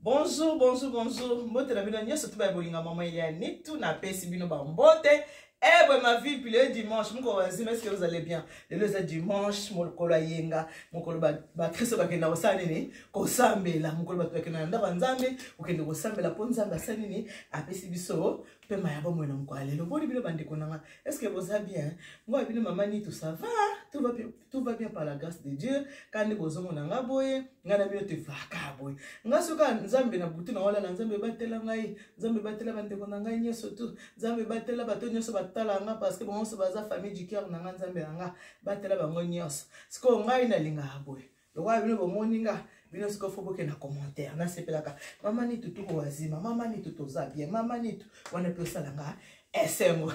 Bonjour, bonjour, bonjour. Mbote na bino nyonso tuba ya bolinga mama Eliane tout na pesi bino ba mbote. Eh boy ma vie puis le dimanche moko wazima est-ce que vous allez bien? Lelo eza dimanche mokolo ya yenga, mokolo ba ba Kristo bakenda kosala nini? Kosambela, mokolo bato bakenda na ndako ya Nzambe, kokende kosambela mpo Nzambe asali nini? Apesi biso pema ya bomoi na mokolo ya lelo. Boni bino bandeko na nga, est-ce que boza bien? Ngo ya bino mama Nitu ça va? Tout va bien? Tout va bien par la grâce de Dieu. Kandi bozomona nga boye, nga na bino tevaka boye. Nga soka Nzambe na butu na wala na Nzambe batela ngai, Nzambe batela bandeko na ngai nyonso tout. Nzambe batela bato nyonso batala nga parce que bango nyonso baza famille du cœur na nga Nzambe na nga batela bango nyonso. Sikoyo ngai nalingaka boye. Lokola bino bomoni nga, bino sikoyo fo bokenda commentaire. Nasepelaka. Mama Nitu tuko wazima, mama Nitu toza bien, mama Nitu wana pe osala nga esengo.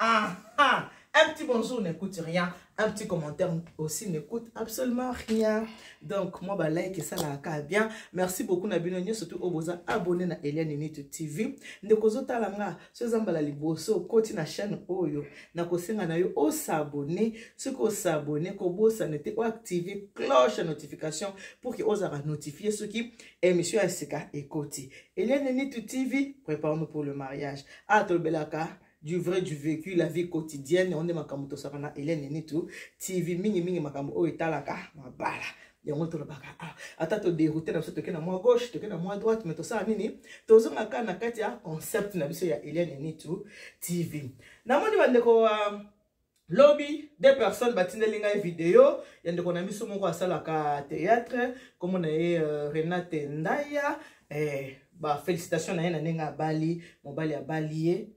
Ah, ah. Un petit bonjour ne coûte rien, un petit commentaire aussi ne coûte absolument rien. Donc moi ba like ça la ka bien. Merci beaucoup na bino nyonso surtout oyo boza abonné na Eliane Nitu TV. Ndeko ozotala nga so eza mbala liboso okoti na chaîne oyo na kosenga na yo o s'abonner, soki o s'abonner kobosana te o activer cloche ya notification pour que ozala notifier soki émission ya sika ekoti. Eliane Nitu TV, prépare-nous pour le mariage. Ah tolobelaka du vrai du vécu la vie quotidienne yango nde makambo tosaka na Eliane Nitu TV mingi mingi makambo oyo etalaka mabala yango tolobaka ah, ata toderoute na biso toke na mwa gauche toke na mwa droite mais tosala nini tozonga kaka na kati ya concept na biso ya Eliane Nitu TV. Namoni bandeko uh, lobi deux personnes batindeli ngai video ya ndeko na biso moko asalaka théâtre kombo na ye uh, Renate Ndaya eh, ba félicitation na ye na ndenge abali mobali abali ye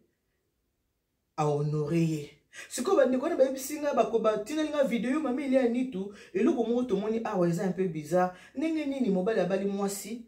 ahonore ye. Sikoyo bandeko wana bayebisi ngai batineli ngai video mama Elia Nitu eloko moko tomoni awa eza un peu bizarre ndenge nini mobali abali mwasi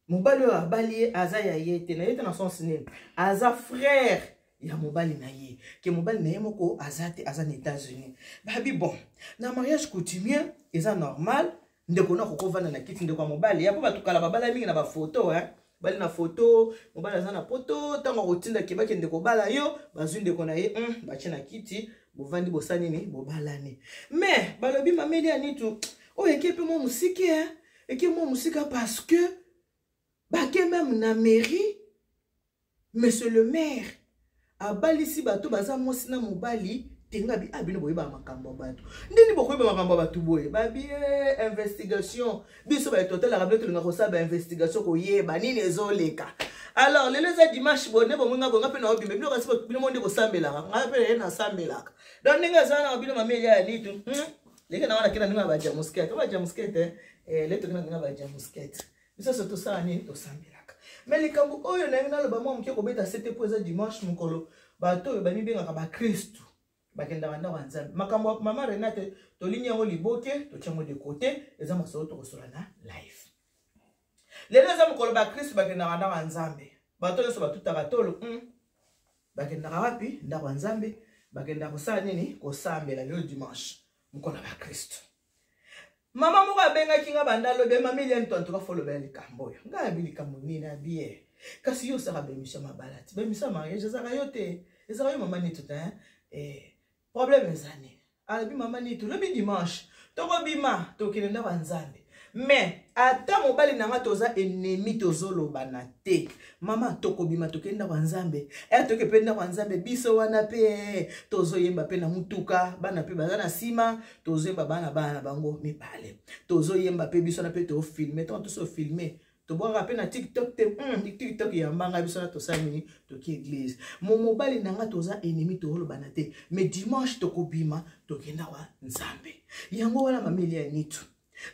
mobali oyo abali ye aza ya ye te na ye te na sens nini aza frère ya mobali na ye ke mobali na ye moko aza te aza na États-Unis babi bon na mariage coutumier eza normal ndeko na kokovanda na kiti ndeko ya mobali ya po bato kala babala mingi na bafoto eh? bali na foto mobali aza na poto ntango akotinda ke bakende kobala yo bazwi ndeko na ye batie na kiti bovandi bosali nini bobalani mais balobi mameli ya nitu oyo eke mpe mwa mosiki eh? Eke mwa mosika parce que bake meme na mairie monsieur le maire abalisi bato baza mwasi na mobali tenga bi ah bino boyeba makambo ya bato ndeni bokoyeba makambo ya bato boye babi eh, investigation biso baye totalaka bino tolinga kosala bainvestigation koyeba nini ezoleka alors lelo eza dimanche boye nde bomoi nga boye nga mpe naobima bino kasi bino mo nde kosambelaka ngai mpe naye nasambelaka donc ndenge eza na bino mama elia ya nitu leke na wana kena ndenge ya bajamuskete bajamuskete eh, lete kena ndenge ya bajamuskete biso nyonso tosala nini tosambelaka me likambo oyo nayebi naloba mwa moke kobeta sete mpo eza dimanche mokolo bato oyo bamibengaka bakristu bakendaka ndako ya nzambe makambo ya mama renate tolingi yango liboke totya yango de kote eza masolo tokosola na live lelo eza mokolo bakristu bakendaka ndako ya nzambe bato nyonso batutaka tolo bakendaka wapi ndako ya nzambe bakendaka kosala nini kosambela lelo dimanche mokolo ya bakristu mama moko abengaki nga banda alobi mama Eliane to antuka folobela likambo oyo ngai abi likambo nini abi ye kasi yo osaka baemission mabala ti baemission ya mariage ezalaka yo te ezalaka yo mama Nitu te eh, problème eza nini alobi mama Nitu lobi dimanche tokobima tokende ndako ya nzambe mais ata mobali na nga toza ennemi tozolobana te mama tokobima tokende ndako ya nzambe e toke mpe ndako ya nzambe biso wana mpe tozoyemba mpe na mutuka bana mpe baza na nsima tozoyemba bana bana na bango mibale tozoyemba mpe biso wana mpe tofilme ntango tosofilme tobwakaka mpe na tiktok te tiktok yamba ngai biso wana tosala nini toki eglise mo mobali na ngai toza ennemi tolobana te mais dimanche tokobima tokenda wa nzambe yango wana mameli ya nitu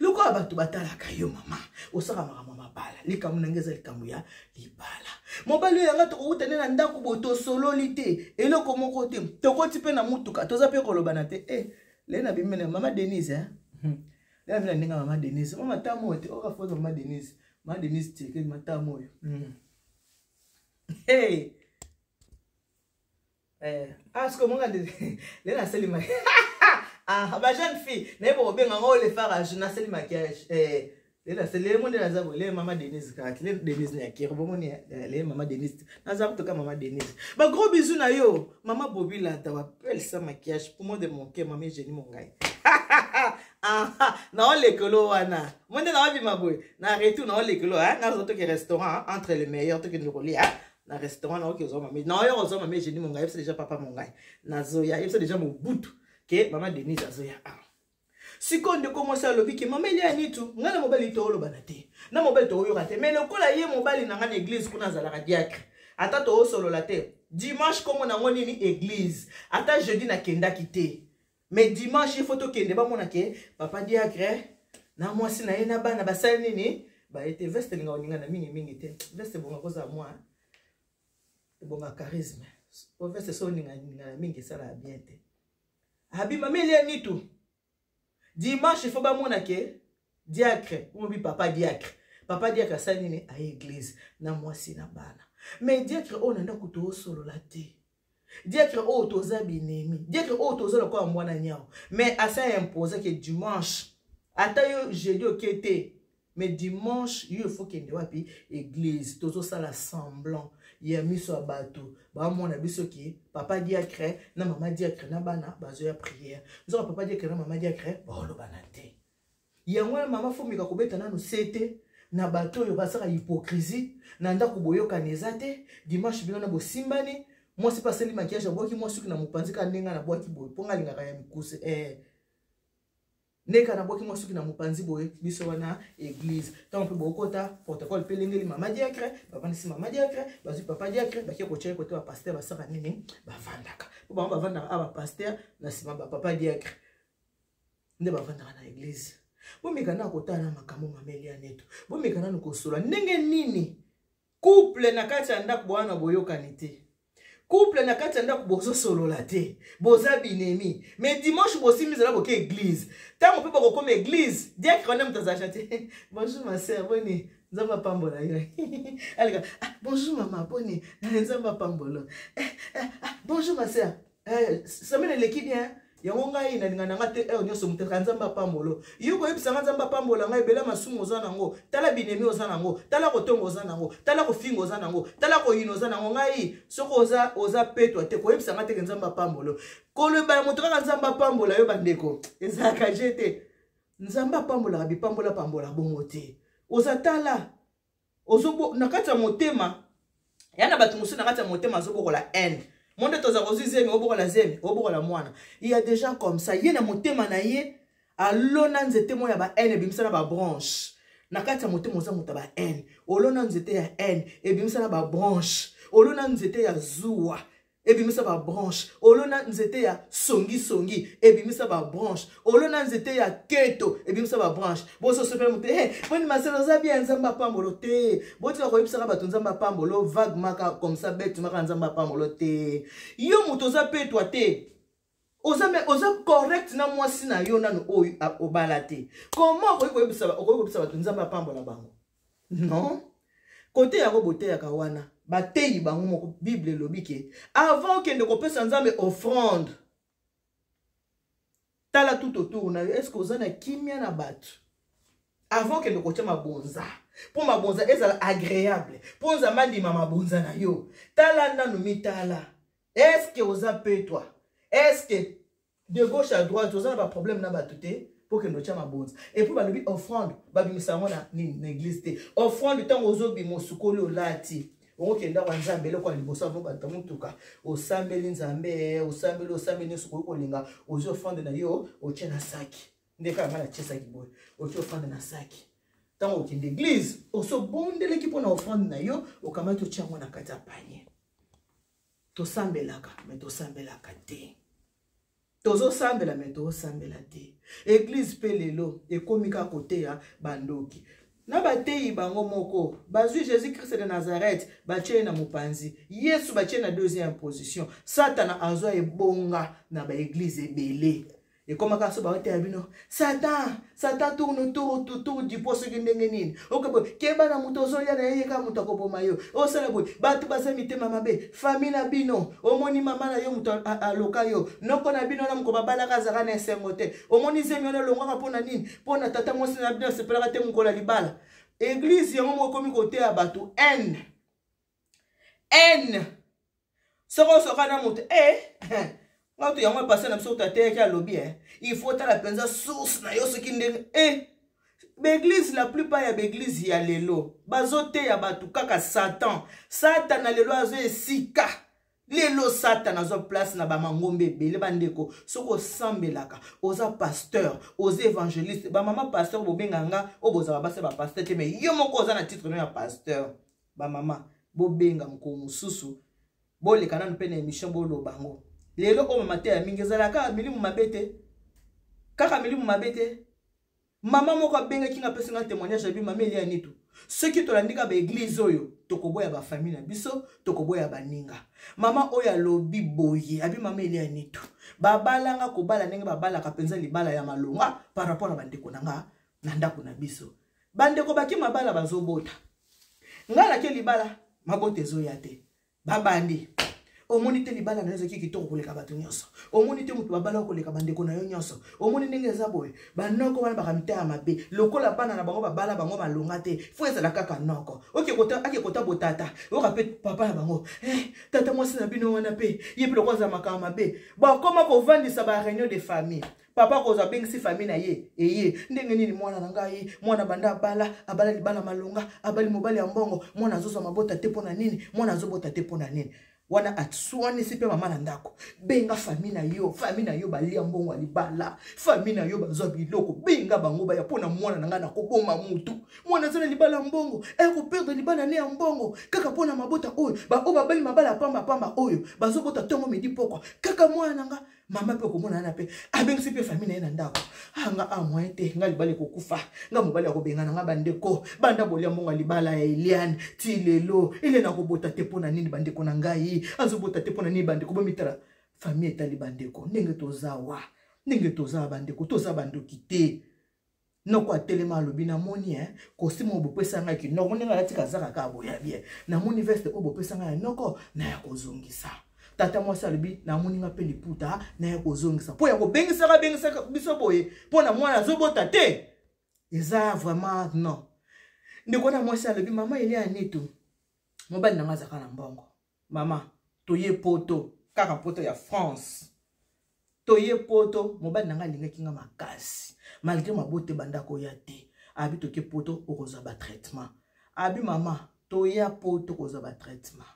lokola bato batalaka yo mama osaka makambo ya mabala likambo na ngai eza likambo ya libala mobali oyo yanga tokowuta nde na ndako boye tosololi te eloko moko te tokoti mpe na motuka toza mpe kolobana te e lelo nabimi na mama Denise eh? Lelo nabimi na ndenge ya mama Denise mama tamo oyo te okafoza mama Denise mama Denise tieke matamo oyo hey. Eh, ah, sikoyo monga lelo nasali ma ah, ba jeune fille naye bokobenga ngo le farage nasali maquillage eh, lelo nasali lelo monde naza boye lelo mama Denise kaka lelo Denise na yakero bomoni lelo mama Denise naza kutoka mama Denise ba gros bisous na yo mama Bobi Lada ba belle sa maquillage pour moi de mon cœur mama Eugénie Mongai. Aha, naolekelo wana mo nde naobima boye na retour, naolekelo nazo toke restaurant entre le meilleur, tokende kolia na restaurant. Naoki ozwa mame, naoya kozwa mame Genie Mongai. Yebisa déjà papa Mongai nazoya, yebisa déjà Mobutu ke mama Denise azoya awa. Sikoyo ndeko mwasi alobi ke mama Elia Nitu, ngai na mobali toolobana te, na mobali tooyoka te, mais lokola ye mobali na ngai na église kuna azalaka diacre, ata toosolola te, dimanche kombo nango nini? Église. Ata jeudi nakendaki te, mais dimanche il faut tokende, bamona ke papa diacre na mwasi na ye na bana basali nini, baye te. Veste elinga koningana mingimingi te. Veste ebonga kozala mwa ebonga charisme po veste so oningana mingi esalaka bien te. Abi mama Elia Nitu, dimanche il faut bamona ke diacre omobi papa diacre, papa diacre asali nini? Aye église na mwasi na bana. Mais diacre oyo na ndako toosolola te, diacre oyo toza binemi, diacre oyo toza lokola mwana nyao, mais asa impose ke dimanche, ata yo jeudi oke te, mais dimanche yo il faut kende wapi? Église. Tozosala semblant ya miso ya bato bamona biso ke papa diacre na mama diacre na bana bazoya prière, nzoka papa diacre na mama diacre baolobana te. Yango wana mama fomika kobeta nanu se te na bato oyo basaka hypocrisie na ndako, boyokani eza te. Dimanche bino na bosimbani, mwasi mpe asali maquillage, abwaki mwa suki na mopanzi kaka ndenge nabwaki boye, mpo nga alingaka ya mikuse ndenge nabwaki mwa suki na mopanzi boye. Biso wana église, ntango mpe bokota, protocole mpe elengeli mama diacre, bavandisi mama diacre, bazwi papa diacre, bakie kotia ye kote bapasteur basaka nini, bavandaka, mpo bango bavandaka a bapasteur na nsima bapapa diacre nde bavandaka na église. Bomeka na kotala na makambo mama Elia Neto, bomeka nanu kosola ndenge nini couple na kati ya ndako bowana boyokani te, couple na kati ya ndako bozosolola te, boza binemi, mais dimanche bosimbi nzela boke église. Ntango mpe bokokoma église, diacre wana moto azalaka te: "Bonjour ma sœur, boni? Nzambe apambola yo." Aleka: "Ah, bonjour mama, boni? Nzambe apambola. Eh, eh, ah, bonjour ma sœur, semaine eleki bien." Yango ngai nalinga na nga te heure nyonso moto aka Nzambe apambolo yo. Koyebisa nga Nzambe apambola ngai, ebele masumu oza nango. Tala binemi oza nango, tala kotonga oza nango, tala kofinga oza nango, tala koyina oza nango. Ngai soki oza petwa te, koyebisa nga teke Nzambe apambolo. Koloba ya moto kaka Nzambe apambola yo, bandeko, ezalaka je te. Nzambe apambolaka bipambola pambola bongo te. Oza tala ozobo na kati ya motema ya na bato mosusu, na kati ya motema azobokola haine. Mo nde toza kozwi zemi, obokola zemi, obokola mwana. Il y a des gens comme ça, ye na motema na ye alona nzete moko ya bahaine, ebimisa na babranche na kati ya motema. Oza moto ya bahaine, olona nzete ya haine, ebimisa na babranche. Olona nzete ya zuwa, ebimisa babranche. Olona nzete ya songisongi, ebimisa babranche. Olona nzete ya keto, ebimisa babranche. Bososopela moto: "Hey, boni maselo, oza bien? Nzambe apambolo." Te, botika koyebisaka bato Nzambe apambolo vague maka comme ça, bete maka Nzambe apambolo te. Yo moto oza petwa te, oza, me, oza correct na mwasi na yo nanu oyo obala te, comment okoki koyebisa bato Nzambe apambola bango? Non, kote yango boteyaka wana, bateyi bango moko. Bible elobi ke avant okende kopesa Nzambe offrande, tala tout autour na yo, est-ce oza na kimia na bato avant okende kotia mabonza? Mpo mabonza ezala agréable, mpo Nzambe andima mabonza na yo, tala nanu, mitala, est-ce oza petwa? Est-ce de gauche à droite oza na baproblème na bato te mpo okende otya mabonza? Et puis balobi offrande babimisa yango na nini? Na église te. Offrande, ntango ozobima, osukoli, olati, okokende kwa Nzambe. Eloko ya liboso, avant bato motuka, osambeli Nzambe, osambeli, osambeli nyonso okoki kolinga, ozwi offrande na yo, otie na saki. Nde kaka ngai natie saki boye, otie offrande na saki. Ntango okende église, osobondeleki mpo na offrande na yo, okamati, otie yango na kati ya panier. Tosambelaka me tosambelaka te, tozosambela me tozosambela te. Église mpe lelo ekomi kaka koteya bandoki na bateyi bango moko. Bazwi Jésus Christ de Nazareth, batie ye na mopanzi, Yesu batie na deuxième position, Satana azwa ebonga na baéglise ebele. Ekomaka so baoteya bino Satan, Satan tourne autour autour du pot. Soki ndenge nini oke boye, keba na moto ozolia na ye, ye kaka moto akoboma yo. Osala boye, bato baza mitema mabe. Famille na bino, omoni mama na yo moto aloka yo, noko na bino na moko babalaka azalaka na esengo te. Omoni zemi wana elongwaka mpo na nini? Mpo na tata mwasi na bino asepelaka te mokolo ya libala. Église yango moko ekomi koteya bato haine, haine. Soki osoka na moto e Nga to yango pasteur na biso tateyaki alobi eh, il faut tala mpenza source na yo soki ndenge eh, baeglise, la plupart ya baeglise ya lelo bazoteya bato kaka Satan. Satana lelo azo esika, lelo Satana azwa place na bamangombe ebele. Bandeko, soki osambelaka, oza pasteur, oza évangéliste, bamama pasteur bobenga nga, oyo bozala basi ya bapasteur te, mais yo moko oza na titre no ya pasteur, bamama bobenga mokolo mosusu, boleka nanu mpe na émission, boloba yango. Lelo oyo mateya mingi ezalaka kaka milimu mabe te, kaka milimu mabe te. Mama moko abengaki nga, apesi nga témoignage, abi: "Mama Elia Nitu, soki tolandi kaka baeglise oyo, tokoboya bafamille na biso, tokoboya baninga." Mama oyo alobi boye, abi: "Mama Elia Nitu, babalanga kobala ndenge babalaka mpenza libala ya malonga par rapport na bandeko na nga na ndako na biso. Bandeko bake mabala, bazobota. Ngai nake libala, mabota ezoya te. Babandi: omoni te libala na yo ezalaki kitoko koleka bato nyonso? Omoni te moto babala koleka bandeko na yo nyonso? Omoni ndenge eza boye?" Banoko wana baka mitaya mabe lokola bana na bango babala bango malonga te, fo ezala kaka noko ake kota botata. Oyoka mpe papa na bango: eh, tata mwasi na bino wana mpe ye mpe lokola aza makambo mabe." Bakoma kovandisa ba réunion de famille. Papa kozwa, abengisi famille na ye eye: "Ndenge nini mwana na ngai, mwana banda abala, abala libala malonga, abali mobali ya mbongo, mwana azozwa mabota te mpo na nini? Mwana azobota te mpo na nini?" Wana aswanisi mpe mama na ndako: "Benga famille na yo, famille na yo balia mbongo ya libala, famille na yo bazwa biloko, benga bango baya mpo na mwana na ngai. Nakoboma mutu. Mwana aza na libala ya mbongo, akoperdre libala ne ya mbongo kaka mpo na mabota oyo. Baoyo babali mabala ya pambapamba oyo bazobota ntongo, midi, pokwa, kaka mwana na nga." Mama mpe okomona wana mpe abengisi mpe famille na ye na ndako: "Anga a moyen te, nga libala ekokufa, nga mobali akobengana nga. Bandeko, banda bolia mbongo ya libala ya Eliane ti lelo, Eliane akobota te mpo na nini? Bandeko na ngai, azobota te mpo na nini? Bandeko, bomitala." Famille etali bandeko ndenge toza wa, ndenge toza bandeko, toza bandoki te. Noko atelema, alobi: "Namoni eh, costume oyo bopesa ngai kinoko, ndenge alati kazaka kaka boya bien, namoni veste oyo bopesa ngai ya noko, na ya kozongisa." Tata mwasi alobi: "Namoni nga mpe liputa, na ya kozongisa, mpo ya kobengisaka bengisaka biso boye mpo na mwana azobota te, eza vraiment non." Ndeko na mwasi alobi: "Mama Elia Nitu, mobali na nga azalaka na mbongo. Mama, toye Poto, kaka Poto ya France. Toye Poto, mobali na ngai alingaki nga makasi malgré mabota ebanda koya te. Abi toke Poto, okozwa batraitement. Abi mama, toya Poto kozwa batraitement.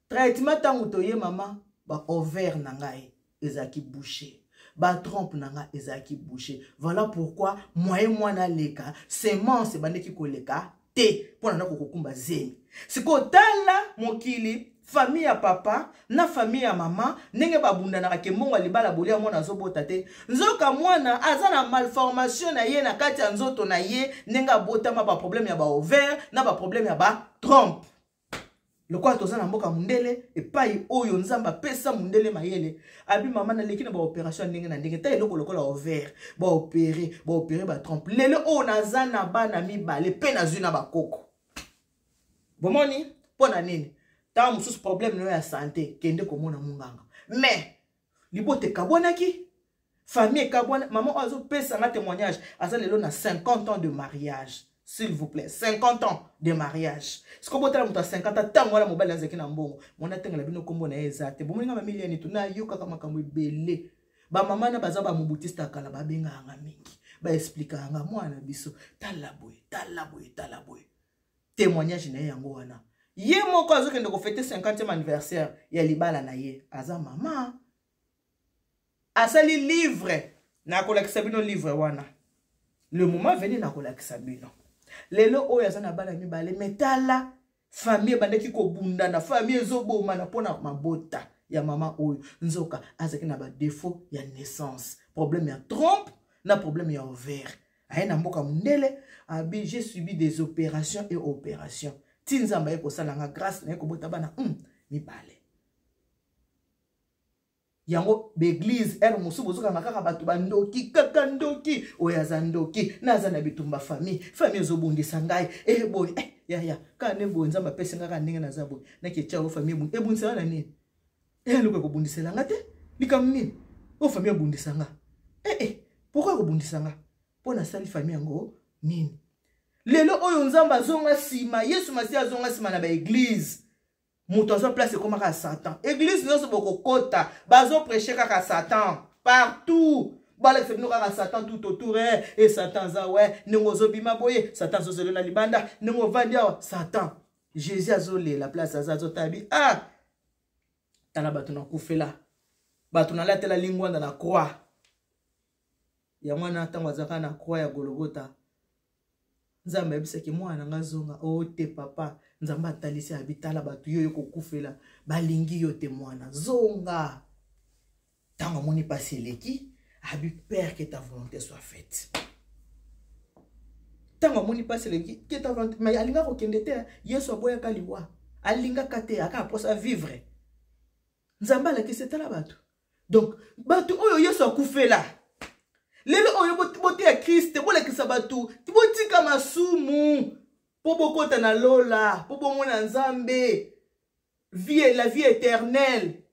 Traitement, ntango toye, mama, baovaire na ngai ezalaki bouché, batrompe na ngai ezalaki bouché. Voilà pourquoi moyen mwana aleka, semence ebandeki koleka te mpo na ndako kokumba zemi. Sikoyo tala mokili, famille ya papa na famille ya mama, ndenge babundanaka ke mbongo ya libala bolia, mwana azobota te. Nzoka mwana aza na malformation na ye na kati ya nzoto na ye, ndenge abotama, baproblème ya baovaire na baproblème ya batrompe. Lokola toza na mboka mondele, epai oyo Nzambe apesa mondele mayele, abi mama, naleki na baopération ya ndenge na ndenge, ta eloko lokola ovaire, baopérer, baopérer batrompe. Lelo oyo naza na bana mibale mpe nazwi na bakoko. Bomoni mpo na nini? Ntango mosusu problème na yo ya santé, kende komona monganga. Mais libota ekabwanaki, famille ekabwana. Mama oyo azopesanga témoignage aza lelo na 50 ans de mariage. S'il vous plaît, 50 ans de mariage. Sikoyo botala moto ya 50 ans, ntango wana mobali azalaki na mbongo. Mona atengela bino, nkombo na ye eza te. Bomoninga mamiliani to nayokaka makambo ebele. Bamama na baza bamobutiste ya kala, babengaka nga mingi, baexplikaka nga: mwana biso, tala boye, tala boye, tala boye." Témoignage na ye yango wana. Ye moko azokende kofêter 50e anniversaire ya libala na ye. Aza mama, asali livre. Nakolakisa bino livre wana le moment venu, nakolakisa bino. Lelo oyo aza na bana mibale. Me tala famille ebandaki kobundana, famille ezobomana mpona mabota ya mama oyo. Nzoka azalaki na badéfaut ya naissance, problème ya trompe na problème ya ovaire. Aye na mboka mondele, abi: "J'ai subi des opérations et opérations ti Nzambe aye kosala nga grâce, naye kobota bana mibale." Yango baeglise ere mosusu bozokanga kaka bato bandoki, kaka ndoki oyo aza ndoki, naza na bitumba, famille, famille ezobundisa ngai. E boye, eh, yaya, kaka nde boye Nzambe apesi nga kaka ndenge naza boye, naketya oyo famille ebundisanga na nini? E eloko ekobundisela nga te. Likambo nini oyo famille ebundisa nga? Eh, eh, pourquoi ekobundisa nga? Mpo nasali famille yango nini? Lelo oyo Nzambe azonga nsima, Yesu Masiya azonga nsima na baeglise. Moto azwa place ekoma kaka Satan. Eglise nyonso bokokota, bazopreche kaka Satan partout. Balakisa bino kaka Satan tout autour. Eh, e Satan aza we ndenge ozobima boye, Satan azozelela libanda, ndenge ovandi awa Satan. Jésus azolela place aza, azotala bi ah, tala bato nakufela, bato nalatela lingwanda na croix. Yango wana ntango azalaka na croix ya Gologota, Nzambe ayebisaki mwana na nga zonga. O oh, te papa, Nzambe atalisi abi tala bato yo yo kokufela balingi yo te, mwana zonga. Ntango amoni mpasi eleki, abi père que ta volonté soit faite. Ntango amoni mpasi eleki, que ta volonté, mais alingaka kokende te. Yesu aboyaka liwa, alingaka te, aka aposa vivre. Nzambe alakisi tala bato. Donc bato oyo Yesu akufela lelo oyo boteya Kriste, bolakisa bato botika masumu mpo bokota na lola, mpo bomona Nzambe, vie, la vie éternelle.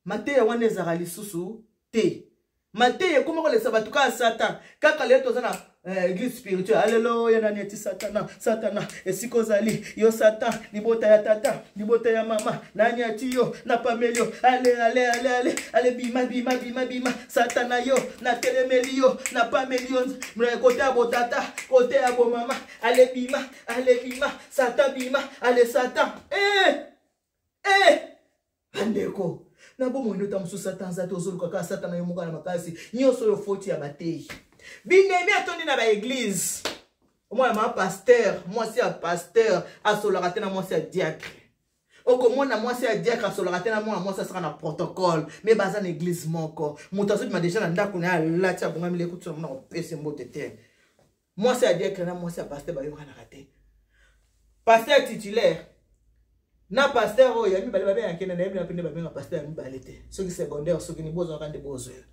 Mateya wana ezalaka lisusu te. Mateya ekoma kolekisa bato kaka Satan. Kaka lelo toza na église spirituelle. Alleluya, nani eti Satana, Satana esika ozali yo Satan, libota ya tata, libota ya mama, nani ati yo napameli yo. Ale ale ale ale ale, bima bima bima bima Satana, yo natelemeli yo, napameli yo kote ya botata, kote ya bomama. Ale bima, ale bima Satan, bima ale Satan. Eh eh, bandeko na bomoi ndota mosusu Satan aza te, ozoluka kaka Satan na yo moko na makasi nyonso oyo. Foti ya bateyi binemi atondi na baeglize. Omwana mama pasteur, mwasi ya pasteur asolaka te na mwasi ya diacre. Okomona mwasi ya diacre asolaka te na mwana mwasi asaka na protocole, me baza na eglize moko. Moto azobima deja na ndako na ye, alati, abongami, lekutu na mona kopesa mbote te. Mwasi ya diacre na mwasi ya pasteur bayokanaka te. Pasteur titulaire na pasteur oyo ya mibale babengaka kende, nayebi na mpe nde babenga pasteur ya mibale te, soki secondaire, soki ni bozwaka nde bozwela.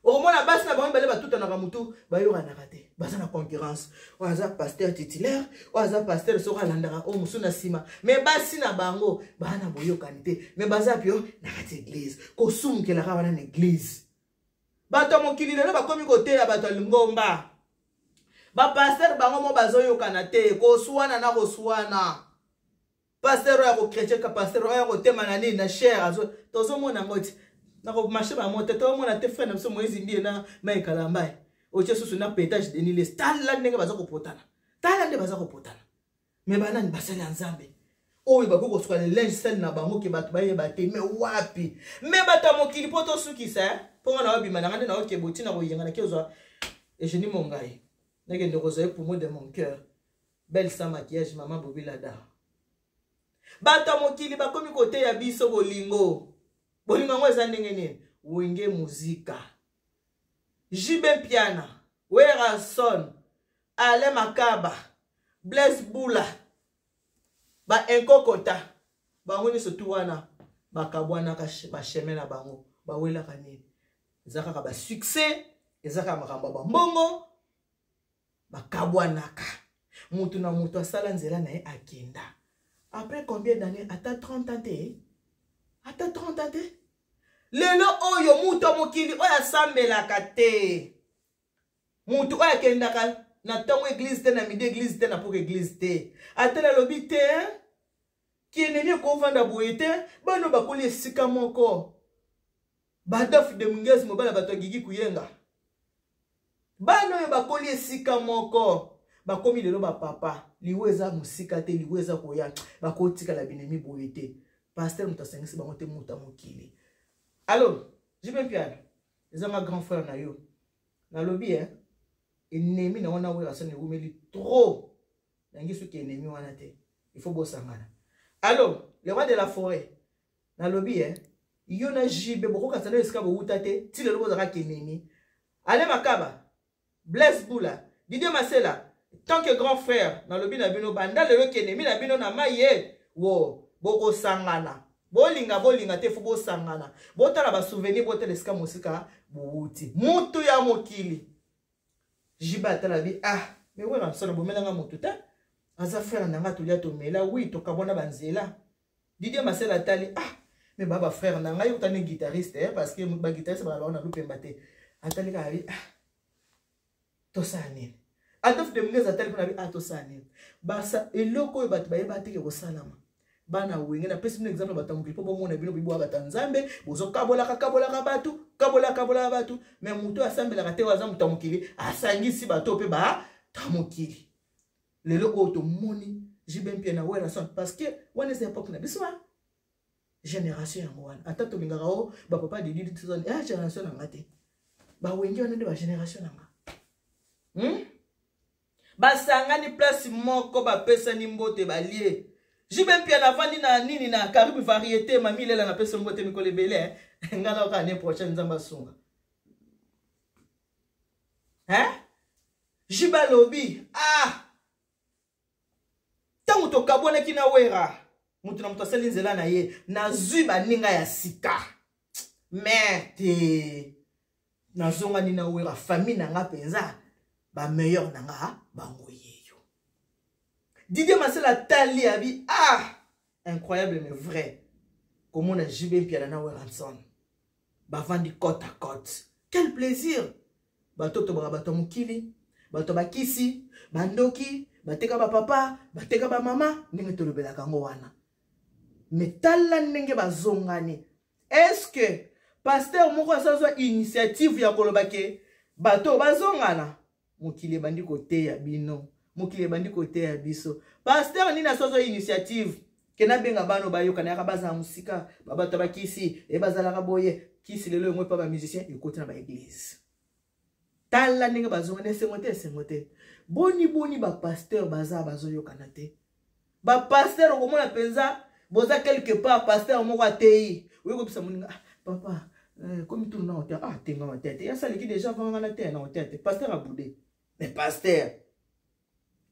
Okomona basi na bango mibale batutanaka motu, bayokanaka te, baza na concurrence. Oyo aza pasteur titulaire, oyo aza pasteur soki alandaka oyo mosusu na nsima. Me basi na bango baa na boyokani te, me baza pio na kati eglise, kosumukelaka wana na eglise. Bato ya mokili lelo bakomi koteya bato ya lingomba. Bapaster bango mo bazoyokana te, koswana na koswana. Paster oyo akokretien ka paster oyo akotema na nini na chere, tozomona yango ti nakomarche bango te. Tozomona te frère na biso Moïse Mbiye na Mai Kalambai, otie susu na petage Deniles. Tala ndenge baza kopotana, tala nde baza kopotana. Me banani basali ya Nzambe oyo bakoki kosuka linge sale na bango ke bato bayeba te? Me wapi? Me bato ya mokili, mpo tosukisa, mpo nga naobima na nga nde naokeba otina koyenga nake ozwa Eugénie Mongai, nakende kozwa ye poumon de mon cœur, belle sans maquillage, mama Bobi Lada. Bato ya mokili bakomi koteya biso bolingo. Bolingo yango eza ndenge nini? Wenge Muzika, JB Mpiana, Werrason, Alain Makaba, Blaise Bula, baenkokota bango nyonso tu wana bakabwanaka bachemin na bango. Bawelaka nini? Eza kaka basuccès, eza kaka makambo ya bambongo. Bakabwanaka, mutu na mutu asala nzela na ye, akenda. Après combien d'années? Ata 30 ans te, ata 30 ans te. Lelo oyo mutu ya mokili oyo asambelaka te, mutu oyo akendaka na ntongo eglise te, na midi eglise te, na poko eglise te, ata nalobi te kienemi ekovanda boye te. Bano bakoli esika moko, Badolphe Dominguez, mobali ya bato ya Gigi Kuyenga, bana oyo bakoli esika moko, bakomi lelo bapapa. Liwa eza mosika te, liwa eza koya, bakotikala binemi boye te. Paster moto asangisi bango te, moto ya mokili. Allo JB Mpiana, ezanga grand frère na yo, nalobi eh, ennemi na wana Werrason ewumeli trop, nangi soki ennemi wana te, il faut bosangana. Allo le roi de la forêt, nalobi eh, yo na JB bokokasa na esika bowuta te, ti lelo bozalaka kenemi. Ale Makaba, Blaise Bula, Didier Masela, tant que grand frère nalobi na bino, banda lelo kenemi na bino na mai ye wo, bokosangana. Bolinga bolinga te, fo bosangana, botala basouvenir, botala esika mosika bowuti. Mutu ya mokili JB atala bi ah, me Werrason bomelanga motu te, aza frère na nga, tolia tomela, wi tokabwana banzela. Didier Masela atali ah, me ba ba frère na ngai utani guitariste eh, parce que ba guitariste ba ba na lupemba te. Atali kaka bi ah, tosala nini? Adolphe Dominguez atali mpona bi ah, tosala nini? Basa eloko oyo bato bayeba te ke kosalama. Bana Wenge, napesi bino exemple bato ya mokili mpo bomona bino bibwa bato ya Nzambe, bozokabolaka kabolaka bato, kabola kabolaka bato. Me moto oyo asambelaka te, oyo aza moto ya mokili, asangisi bato mpe bato ya mokili. Lelo oyo tomoni JB Mpiana Werrason, parce que wana eza epoque na biso, génération yango wana. Ata tolingaka o bapapa Didi, eh, génération na nga te, bawenge wana nde bagénération na nga, Basangani place moko, bapesani mbote, balie. JB Mpiana avandi na nini na Caribe Variété. Mami Lela, napesi mbote mikolo ebele. Nga naoka année prochaine, Nzambe asunga, hein? JB alobi: "Ah, ntango tokabwanaki na Wera, moto na moto asali nzela na ye, nazwi baninga ya sika, me te nazongani na Wera. Famille na nga mpenza, bameilleur na nga bango yeyo." Didier Masela tali, abi: "Ah, incroyable mais vrai, komona JB Mpiana na Werrason bavandi côte à côte, quel plaisir." Bato tobaka bato ya mokili, bato bakisi, bandoki, bateka bapapa, bateka bamama, ndenge tolobelaka yango wana. Me tala ndenge bazongani. Est-ce pasteur moko asazwa initiative ya koloba ke bato bazongana? Mokili ebandi koteya bino, mokili ebandi koteya biso. Pasteur nini asazwa initiative ke nabenga bano bayokana, yaka bazala mosika, babato bakisi e bazalaka boye? Kisi lelo yango epa bamusicien ekoti na baeglise. Tala ndenge bazongana, esengo te, esengo te. Boni boni bapasteur baza bazoyokana te? Bapasteur, okomona mpenza boza quelque part, pasteur moko ateyi, oyo kobisa moninga: "Ah, papa, komi tunu na hotel." "Ah, tenga hotel te, yasaliki déjà vanga na te na hotel te." Pasteur abude, mais pasteur,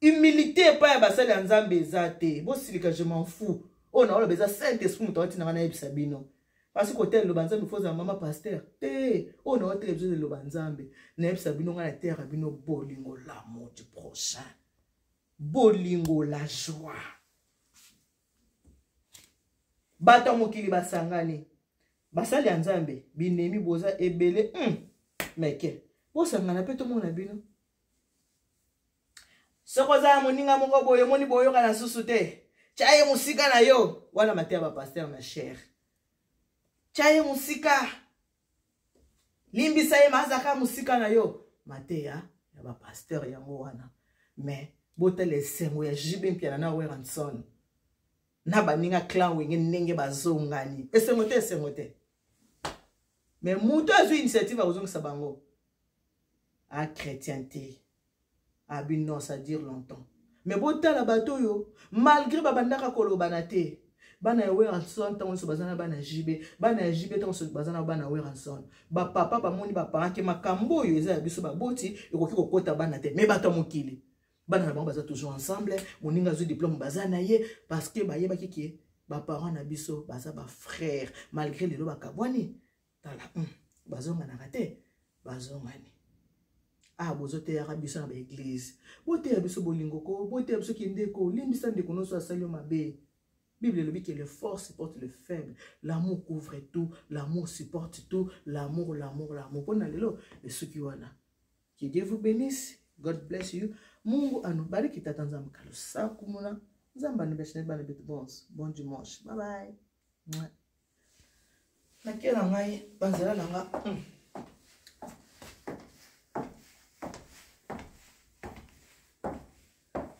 humilité epai ya basali ya Nzambe eza te. Bosilika, je m'en fous. Oyo naoloba eza Saint Esprit moto awatinanga nayebisa bino. Parce kote eloba Nzambe, fo ozala mama pasteur te. Oyo naotela biso eloba Nzambe, nayebisa bino, ngai na terre bino bolingo, l'amour du prochain, bolingo, la joie. Bato ya mokili basangani, basali ya Nzambe binemi, boza ebele, meke bosangana mpe tomona bino. Soki oza na moninga moko boye, omoni boyokana susu te, tya ye mosika na yo. Wana mateya bapasteur na chere. Tya ye mosika, limbisa ye, mazaka mosika na yo. Mateya ya bapasteur yango wana. Mais botala esengo ya JB Mpiana na Werrason na baninga clan Wenge, ndenge bazongani, esengo te, esengo te. Mais moto azwi initiative akozongisa bango, a chrétien te. Abi non, ça dure longtemps. Mais botala bato oyo, malgré babandaka kolobana te, bana ya Werrason ntango nyonso baza na bana JB, bana ya JB ntango nyonso baza na bana Werrason. Bapapa bamoni, baparent, ke makambo oyo eza ya biso baboti, ekoki kokota bana te. Mais bato ya mokili, bana na bango baza toujours ensemble. Moninga azwi diplôme, baza na ye, parce que bayebaki ke baparent na biso baza bafrère. Malgré lelo bakabwani, tala, bazonganaka te, bazongani. Ah, bozoteyaka biso na baeglise, boteya biso bolingo ko, boteya biso kindeko, limbisa ndeko nyonso asali yo mabe. Bible elobi que le fort supporte le faible, l'amour couvre tout, l'amour supporte tout, l'amour, l'amour, l'amour. Mpona lelo esuki wana. Que Dieu vous bénisse. God bless you. Mungu anubariki. Tata Nzambe kalusaku muna Nzambe anubeshine bana betu bonso. Bon dimanche, bye bye. Nakie na ngai banzela na nga.